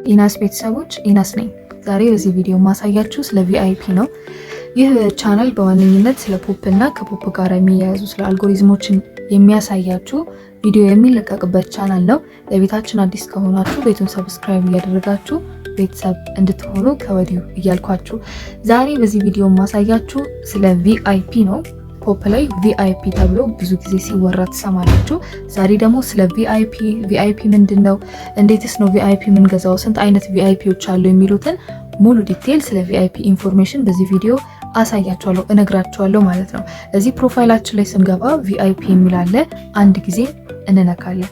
ኢናስ ቤተሰቦች፣ ኢናስ ነኝ። ዛሬ በዚህ ቪዲዮ ማሳያችሁ ስለ VIP ነው። ይህ ቻናል በዋነኝነት ስለ ፖፕ እና ከፖፕ ጋር የሚያያዙ ስለ አልጎሪዝሞችን የሚያሳያችሁ ቪዲዮ የሚለቀቅበት ቻናል ነው። ለቤታችን አዲስ ከሆናችሁ ቤቱን subscribe እያደረጋችሁ ቤተሰብ እንድትሆኑ ከወዲሁ እያልኳችሁ ዛሬ በዚህ ቪዲዮ ማሳያችሁ ስለ VIP ነው። ፖፕ ላይ VIP ተብሎ ብዙ ጊዜ ሲወራ ትሰማላችሁ። ዛሬ ደግሞ ስለ VIP፣ VIP ምንድን ነው፣ እንዴትስ ነው VIP የምንገዛው፣ ስንት አይነት VIP ዎች አሉ የሚሉትን ሙሉ detail ስለ VIP information በዚህ ቪዲዮ አሳያችኋለሁ፣ እነግራችኋለሁ ማለት ነው። እዚህ profile ኣችን ላይ ስንገባ VIP የሚል አለ። አንድ ጊዜ እንነካለን።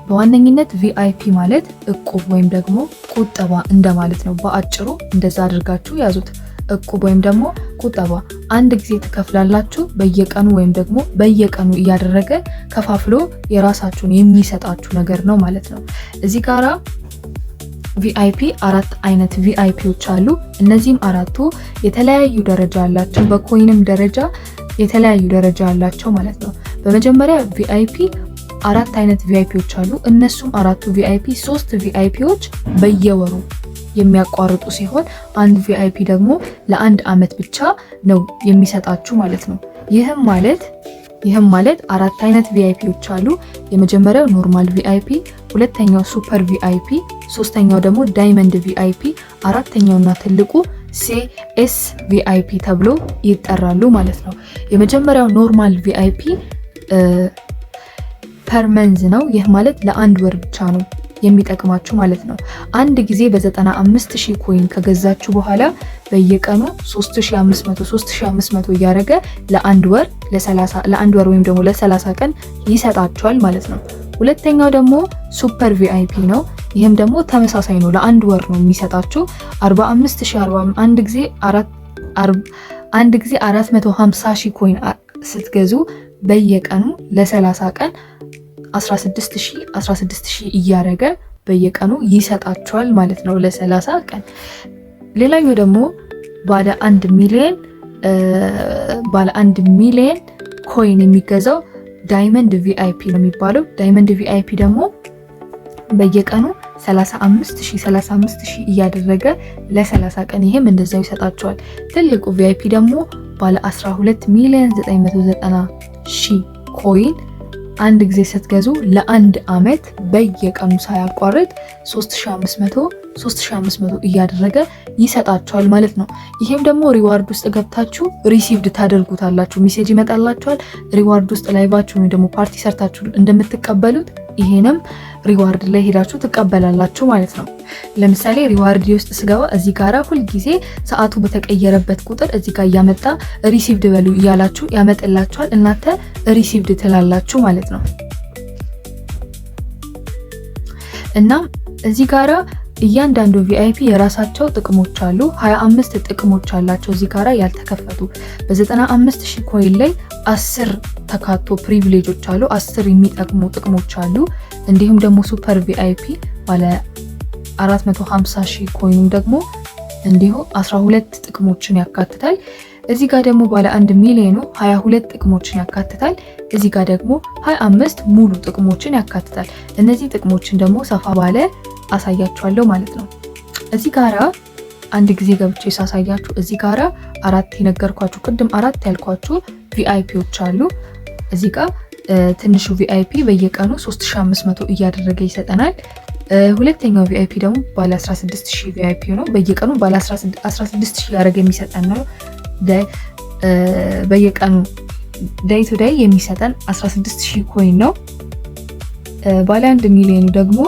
በዋነኝነት VIP ማለት እቁብ ወይም ደግሞ ቁጠባ እንደማለት ነው። በአጭሩ እንደዛ አድርጋችሁ ያዙት። እቁብ ወይም ደግሞ ቁጠባ አንድ ጊዜ ትከፍላላችሁ። በየቀኑ ወይም ደግሞ በየቀኑ እያደረገ ከፋፍሎ የራሳችሁን የሚሰጣችሁ ነገር ነው ማለት ነው። እዚህ ጋራ VIP አራት አይነት VIP ዎች አሉ። እነዚህም አራቱ የተለያዩ ደረጃ አላቸው። በ coin ም ደረጃ የተለያዩ ደረጃ አላቸው ማለት ነው። በመጀመሪያ VIP አራት አይነት VIP ዎች አሉ። እነሱም አራቱ VIP፣ ሶስት VIP ዎች በየወሩ የሚያቋርጡ ሲሆን አንድ VIP ደግሞ ለአንድ አመት ብቻ ነው የሚሰጣችሁ ማለት ነው። ይህም ማለት አራት አይነት VIP ዎች አሉ። የመጀመሪያው normal VIP፣ ሁለተኛው super VIP፣ ሶስተኛው ደግሞ diamond VIP፣ አራተኛውና ትልቁ CS VIP ተብሎ ይጠራሉ ማለት ነው። የመጀመሪያው normal VIP per month ነው። ይህ ማለት ለአንድ ወር ብቻ ነው የሚጠቅማችሁ ማለት ነው። አንድ ጊዜ በ95 ሺህ coin ከገዛችሁ በኋላ በየቀኑ 3500 3500 እያደረገ ለአንድ ወር ወይም ደግሞ ለ30 ቀን ይሰጣችኋል ማለት ነው። ሁለተኛው ደግሞ super VIP ነው። ይህም ደግሞ ተመሳሳይ ነው። ለአንድ ወር ነው የሚሰጣችሁ። 45 ሺህ አንድ ጊዜ 450 ሺህ coin ስትገዙ በየቀኑ ለ30 ቀን 16,000 16,000 እያደረገ በየቀኑ ይሰጣችኋል ማለት ነው ለ30 ቀን። ሌላኛው ደግሞ ባለ 1 ሚሊየን coin የሚገዛው diamond VIP ነው የሚባለው። Diamond VIP ደግሞ በየቀኑ 35,000 35,000 እያደረገ ለ30 ቀን ይሄም እንደዛው ይሰጣችኋል። ትልቁ VIP ደግሞ ባለ 12 ሚሊዮን 990 ሺህ coin አንድ ጊዜ ስትገዙ ለአንድ አመት በየቀኑ ሳያቋርጥ 3500 3500 እያደረገ ይሰጣችኋል ማለት ነው። ይሄም ደግሞ reward ውስጥ ገብታችሁ received ታደርጉታላችሁ። Message ይመጣላችኋል። Reward ውስጥ live ኣችሁ ወይም ደግሞ ፓርቲ ሰርታችሁ እንደምትቀበሉት ይሄንም reward ላይ ሄዳችሁ ትቀበላላችሁ ማለት ነው። ለምሳሌ reward ውስጥ ስገባ እዚህ ጋራ ሁልጊዜ ሰዓቱ በተቀየረበት ቁጥር እዚህ ጋር እያመጣ received በሉ እያላችሁ ያመጥላችኋል። እናንተ received ትላላችሁ ማለት ነው። እናም እዚህ ጋራ እያንዳንዱ VIP የራሳቸው ጥቅሞች አሉ። 25 ጥቅሞች አላቸው እዚህ ጋራ ያልተከፈቱ። በ95 ሺህ coin ላይ 10 ተካቶ privilege ኦች አሉ። 10 የሚጠቅሙ ጥቅሞች አሉ። እንዲሁም ደግሞ super VIP ባለ 450 ሺህ coin ኑም ደግሞ እንዲሁ 12 ጥቅሞችን ያካትታል። እዚህ ጋር ደግሞ ባለ 1 ሚሊዮኑ 22 ጥቅሞችን ያካትታል። እዚህ ጋር ደግሞ 25 ሙሉ ጥቅሞችን ያካትታል። እነዚህ ጥቅሞችን ደግሞ ሰፋ ባለ አሳያችኋለሁ ማለት ነው። እዚህ ጋራ አንድ ጊዜ ገብቼ ሳሳያችሁ እዚህ ጋራ አራት የነገርኳችሁ፣ ቅድም አራት ያልኳችሁ VIP ዎች አሉ። እዚህ ጋር ትንሹ VIP በየቀኑ 3500 እያደረገ ይሰጠናል። ሁለተኛው VIP ደግሞ ባለ 16000 VIP ነው። በየቀኑ ባለ 16000 እያደረገ የሚሰጠን ነው። በየቀኑ day to day የሚሰጠን 16000 coin ነው። ባለ 1 ሚሊዮኑ ደግሞ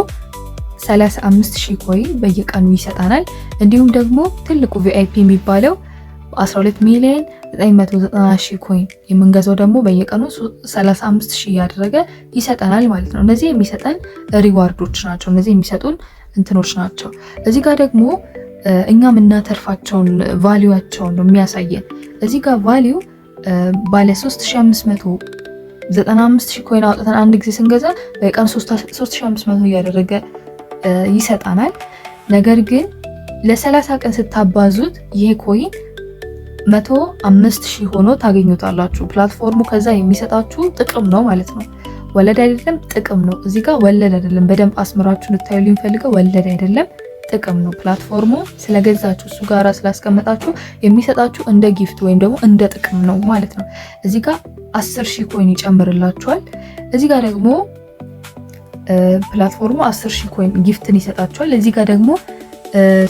35000 coin በየቀኑ ይሰጠናል። እንዲሁም ደግሞ ትልቁ VIP የሚባለው 12 ሚሊዮን 990 ሺህ coin የምንገዛው ደግሞ በየቀኑ 35 ሺህ እያደረገ ይሰጠናል ማለት ነው። እነዚህ የሚሰጠን reward ኦች ናቸው። እነዚህ የሚሰጡን እንትኖች ናቸው። እዚህ ጋር ደግሞ እኛ የምናተርፋቸውን value ኣቸውን ነው የሚያሳየን። እዚህ ጋር value ባለ 3500 95 ሺህ coin አውጥተን አንድ ጊዜ ስንገዛ በቀን 3500 እያደረገ ይሰጣናል። ነገር ግን ለ30 ቀን ስታባዙት ይሄ coin 105,000 ሆኖ ታገኙታላችሁ። Platform ኡ ከዛ የሚሰጣችሁ ጥቅም ነው ማለት ነው። ወለድ አይደለም፣ ጥቅም ነው። እዚህ ጋር ወለድ አይደለም። በደንብ አስምራችሁ እንድታዩልኝ ፈልገው ወለድ አይደለም፣ ጥቅም ነው። Platform ኡ ስለገዛችሁ፣ እሱ ጋራ ስላስቀመጣችሁ የሚሰጣችሁ እንደ gift ወይም ደግሞ እንደ ጥቅም ነው ማለት ነው። እዚህ ጋር 10,000 coin ይጨምርላችኋል። እዚህ ጋር ደግሞ platform ኡ 10,000 coin gift ን ይሰጣችኋል። እዚህ ጋር ደግሞ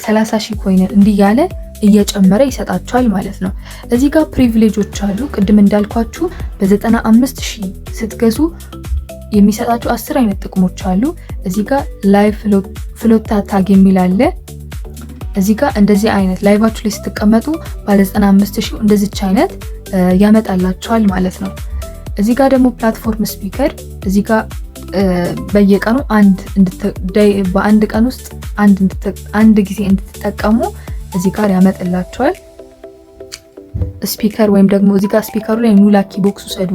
30,000 coin እንዲህ ያለ እየጨመረ ይሰጣችኋል ማለት ነው። እዚህ ጋር privilege ኦች አሉ። ቅድም እንዳልኳችሁ በ95,000 ስትገዙ የሚሰጣችሁ 10 አይነት ጥቅሞች አሉ። እዚህ ጋር live float tag የሚል አለ። እዚህ ጋር እንደዚህ አይነት live ኣችሁ ላይ ስትቀመጡ ባለ 95,000 እንደዚች አይነት ያመጣላችኋል ማለት ነው። እዚህ ጋር ደግሞ platform speaker፣ እዚህ ጋር በየቀኑ አንድ በአንድ ቀን ውስጥ አንድ ጊዜ እንድትጠቀሙ እዚህ ጋር ያመጣላችኋል። Speaker ወይም ደግሞ እዚህ ጋር speaker ኡ ላይ ኑ lucky box ውሰዱ፣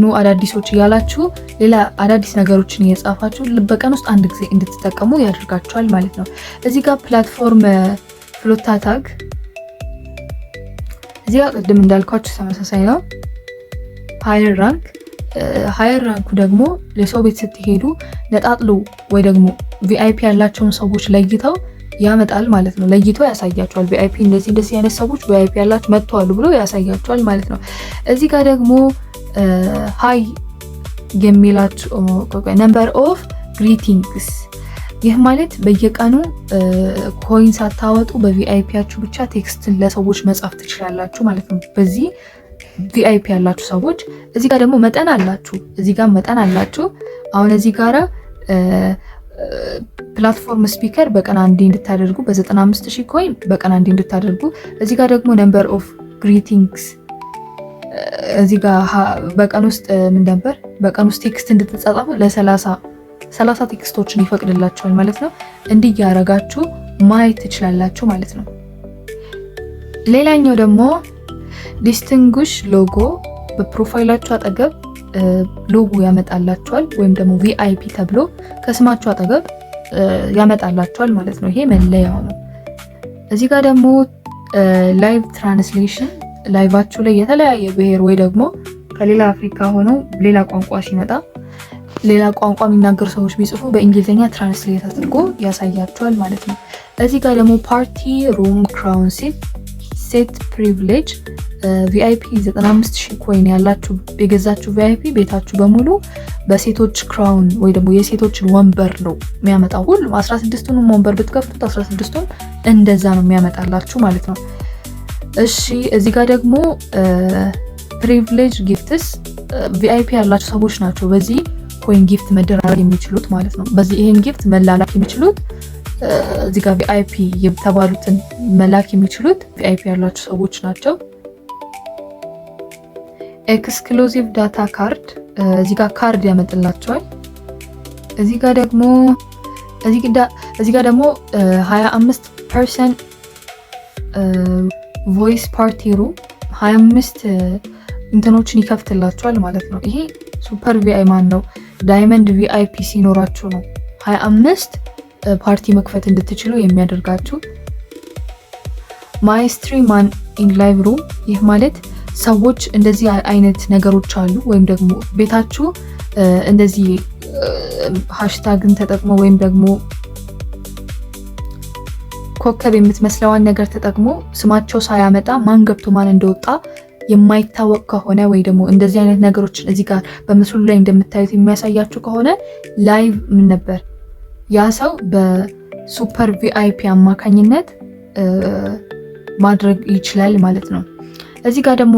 ኑ አዳዲሶች እያላችሁ ሌላ አዳዲስ ነገሮችን እየጻፋችሁ በቀን ውስጥ አንድ ጊዜ እንድትጠቀሙ ያደርጋችኋል ማለት ነው። እዚህ ጋር platform float tag፣ እዚህ ጋር ቅድም እንዳልኳችሁ ተመሳሳይ ነው። Higher rank፣ higher rank ኡ ደግሞ ለሰው ቤት ስትሄዱ ነጣጥሎ ወይ ደግሞ VIP ያላቸውን ሰዎች ለይተው ያመጣል ማለት ነው። ለይቶ ያሳያቸዋል። VIP እንደዚህ እንደዚህ አይነት ሰዎች VIP ያላቸው መጥተዋል ብሎ ያሳያቸዋል ማለት ነው። እዚህ ጋር ደግሞ hi የሚላችሁ number of greetings፣ ይህ ማለት በየቀኑ coin ሳታወጡ በ VIP ያችሁ ብቻ text ን ለሰዎች መጻፍ ትችላላችሁ ማለት ነው። በዚህ VIP ያላችሁ ሰዎች እዚህ ጋር ደግሞ መጠን አላችሁ። እዚህ ጋር መጠን አላችሁ። አሁን እዚህ ጋራ platform speaker በቀን አንዴ እንድታደርጉ፣ በ95 ሺህ coin በቀን አንዴ እንድታደርጉ። እዚህ ጋር ደግሞ number of greetings፣ እዚህ ጋር በቀን ውስጥ ምን ነበር፣ በቀን ውስጥ text እንድትጻጻፉ ለ30 30 text ኦችን ይፈቅድላችኋል ማለት ነው። እንዲህ እያደረጋችሁ ማየት ትችላላችሁ ማለት ነው። ሌላኛው ደግሞ distinguish logo፣ በ profile ኣችሁ አጠገብ ሎጎ ያመጣላችኋል ወይም ደግሞ VIP ተብሎ ከስማችሁ አጠገብ ያመጣላችኋል ማለት ነው። ይሄ መለያው ነው። እዚህ ጋር ደግሞ live translation፣ live ኣችሁ ላይ የተለያየ ብሔር ወይ ደግሞ ከሌላ አፍሪካ ሆነው ሌላ ቋንቋ ሲመጣ፣ ሌላ ቋንቋ የሚናገሩ ሰዎች ቢጽፉ በእንግሊዝኛ translate አድርጎ ያሳያቸዋል ማለት ነው። እዚህ ጋር ደግሞ party room crown seat privilege፣ VIP 95 ሺህ coin ያላችሁ የገዛችሁ VIP ቤታችሁ በሙሉ በሴቶች crown ወይ ደግሞ የሴቶችን ወንበር ነው የሚያመጣው። ሁሉም 16ቱንም ወንበር ብትከፍቱት 16ቱም እንደዛ ነው የሚያመጣላችሁ ማለት ነው። እሺ፣ እዚህ ጋር ደግሞ privilege gifts፣ VIP ያላቸው ሰዎች ናቸው በዚህ coin gift መደራረግ የሚችሉት ማለት ነው። በዚህ ይሄን gift መላላክ የሚችሉት፣ እዚህ ጋር VIP የተባሉትን መላክ የሚችሉት VIP ያላቸው ሰዎች ናቸው። Exclusive data card፣ እዚህ ጋር ካርድ ያመጥላቸዋል። እዚህ ጋር ደግሞ 25% voice party room፣ 25 እንትኖችን ይከፍትላቸዋል ማለት ነው። ይሄ super VI ማን ነው diamond VIP ሲኖራችሁ ነው 25 ፓርቲ መክፈት እንድትችሉ የሚያደርጋችሁ። Mystery man in live room፣ ይህ ማለት ሰዎች እንደዚህ አይነት ነገሮች አሉ ወይም ደግሞ ቤታችሁ እንደዚህ hashtag ን ተጠቅሞ ወይም ደግሞ ኮከብ የምትመስለዋን ነገር ተጠቅሞ ስማቸው ሳያመጣ ማን ገብቶ ማን እንደወጣ የማይታወቅ ከሆነ ወይ ደግሞ እንደዚህ አይነት ነገሮችን እዚህ ጋር በምስሉ ላይ እንደምታዩት የሚያሳያችሁ ከሆነ live ምን ነበር ያ ሰው በ super VIP አማካኝነት ማድረግ ይችላል ማለት ነው። እዚህ ጋር ደግሞ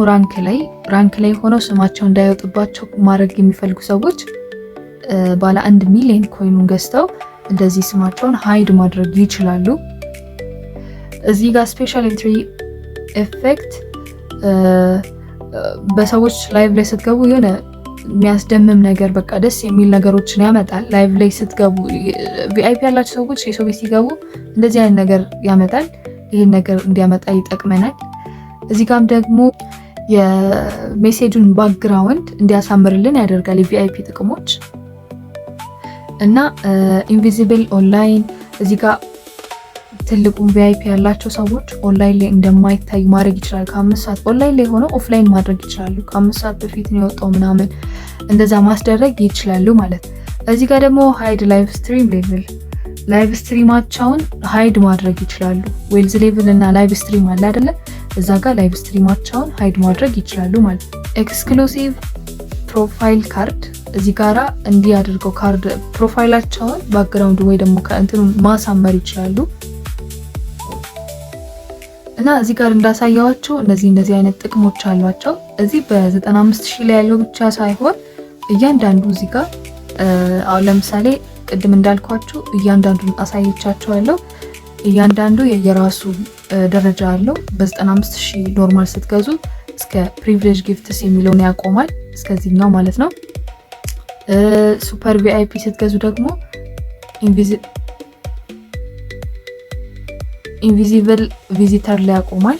rank ላይ ሆነው ስማቸው እንዳይወጡባቸው ማድረግ የሚፈልጉ ሰዎች ባለ 1 ሚሊዮን coin ኡን ገዝተው እንደዚህ ስማቸውን hide ማድረግ ይችላሉ። እዚህ ጋር special entry effect፣ በሰዎች live ላይ ስትገቡ የሆነ የሚያስደምም ነገር፣ በቃ ደስ የሚል ነገሮችን ያመጣል። Live ላይ ስትገቡ VIP ያላቸው ሰዎች የሰው ቤት ሲገቡ እንደዚህ አይነት ነገር ያመጣል። ይህን ነገር እንዲያመጣ ይጠቅመናል። እዚህ ጋም ደግሞ የ message ኡን background እንዲያሳምርልን ያደርጋል። የ VIP ጥቅሞች እና invisible online፣ እዚህ ጋር ትልቁን VIP ያላቸው ሰዎች ኦንላይን ላይ እንደማይታዩ ማድረግ ይችላል። ከ5 ሰዓት ኦንላይን ላይ ሆነው offline ማድረግ ይችላሉ። ከ5 ሰዓት በፊት ነው የወጣው ምናምን እንደዛ ማስደረግ ይችላሉ ማለት። እዚህ ጋር ደግሞ hide live stream level፣ live stream ኣቸውን hide ማድረግ ይችላሉ። Wealth level እና live stream አለ አይደለ? እዛ ጋር live stream ኣቸውን hide ማድረግ ይችላሉ ማለት ነው። Exclusive profile card፣ እዚህ ጋራ እንዲህ አድርገው card profile ኣቸውን background ወይ ደግሞ ከእንትኑ ማሳመር ይችላሉ። እና እዚህ ጋር እንዳሳየዋችሁ እነዚህ አይነት ጥቅሞች አሏቸው። እዚህ በ95 ሺህ ላይ ያለው ብቻ ሳይሆን እያንዳንዱ እዚህ ጋር አሁን ለምሳሌ ቅድም እንዳልኳችሁ እያንዳንዱን አሳይቻችኋለሁ። እያንዳንዱ የየራሱ ደረጃ አለው። በ95 ሺህ normal ስትገዙ እስከ privilege gifts የሚለውን ያቆማል፣ እስከዚህኛው ማለት ነው። Super VIP ስትገዙ ደግሞ invisible visitor ላይ ያቆማል።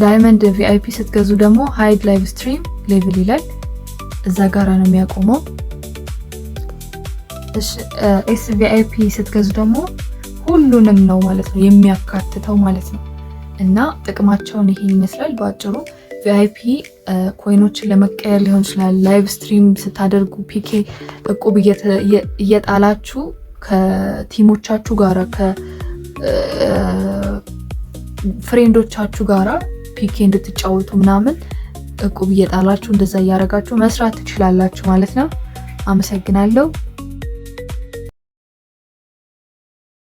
Diamond VIP ስትገዙ ደግሞ hide live stream level ይላል። እዛ ጋራ ነው የሚያቆመው። SVIP ስትገዙ ደግሞ ሁሉንም ነው ማለት ነው የሚያካትተው ማለት ነው። እና ጥቅማቸውን ይሄን ይመስላል በአጭሩ። VIP coin ኦችን ለመቀየር ሊሆን ይችላል። Live stream ስታደርጉ PK እቁብ እየጣላችሁ ከ team ኦቻችሁ ጋራ፣ ከ friend ኦቻችሁ ጋራ PK እንድትጫወቱ ምናምን እቁብ እየጣላችሁ እንደዛ እያደረጋችሁ መስራት ትችላላችሁ ማለት ነው። አመሰግናለሁ።